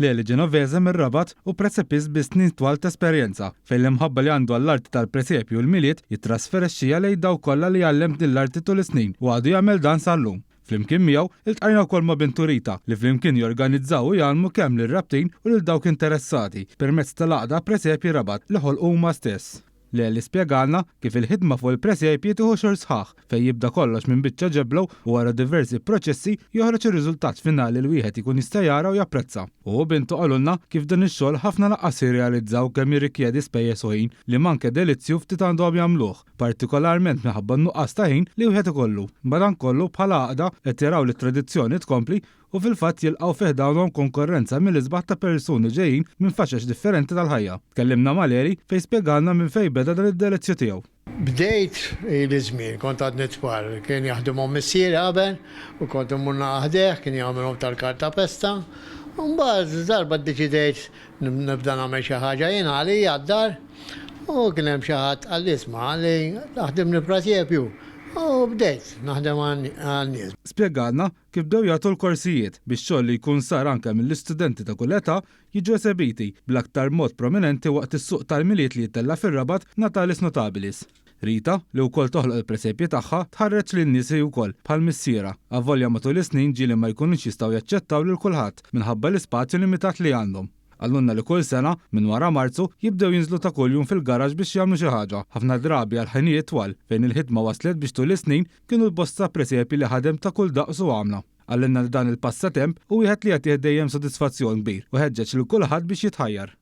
Leli Genovese mir-Rabat hu presepist bi snin twal t'esperjenza, fejn l-imħabba li għandu għall-arti tal-presepju u l-Milied jittrasferixxiha lejn dawk kollha li għallem din l-arti tul is-snin u għadu jagħmel dan sal-lum. Flimkien miegħu, iltqajna wkoll ma' bintu Rita li flimkien jorganizzaw u jgħallmu kemm lir-Rabtin u lil dawk interessati permezz tal-għaqda Presepji Rabat li ħolqu huma stess. Leli spjegalna kif il-ħidma fuq il-presepji tieħu xhur sħaħ, fejn jibda kollox minn biċċa ġebla u wara diversi proċessi joħroġ ir-riżultat finali li wieħed ikun jista' jara u japprezza. Hu u bintu qalulna kif dan ix-xogħol ħafna lanqas jirrealizzaw kemm jirrikjedi spejjeż u ħin, li manke delizzju ftit għandhom jagħmluh, partikolarment minħabba n-nuqqas ta' ħin li wieħed ikollu. Madankollu, bħala għaqda, qed jaraw li t-tradizzjoni tkompli u fil-fatt jilqgħu fi ħdanhom konkorrenza mill-isbaħ ta' persuni ġejjin minn faxex differenti tal-ħajja. Tkellimna ma' Leri fejn spjegalna minn fejn beda dan id-delizzju tiegħu. Bdejt ili żmien, kont għadni tfal, kien jaħdimhom missieri qabel u kont immur naqa' ħdejh, kien jagħmilhom tal-kartapesta. U mbagħad darba ddeċidejt nibda nagħmel xi ħaġa jien għalija għad-dar u kien hemm xi ħadd qalli isma' qalli aħdimli presepju u bdejt naħdem għan-nies. Spjegalna kif bdew jagħtu l-korsijiet biex xogħol li jkun sar anke mill-istudenti ta' kull età jiġu esebiti bl-aktar mod prominenti waqt is-suq tal-Milied li jittella' fir-Rabat Natalis Notabilis. Rita, li wkoll toħloq il-presepji tagħha, tħarreġ lin-nies hi wkoll, bħal missierha, avolja matul is-snin ġieli ma jkunux jistgħu jaċċettaw lil kulħadd minħabba l-ispazju limitat li għandhom. Qalulna li kull sena, minn wara Marzu, jibdew jinżlu ta' kuljum fil-garaxx biex jagħmlu xi ħaġa, ħafna drabi għal ħinijiet twal, fejn il-ħidma waslet biex tul is-snin kienu l-bosta presepji li ħadem ta' kull daqs u għamla. Qalilna li dan il-passatemp hu wieħed li jagħtih dejjem sodisfazzjon kbir u ħeġġeġ lil kulħadd biex jitħajjar.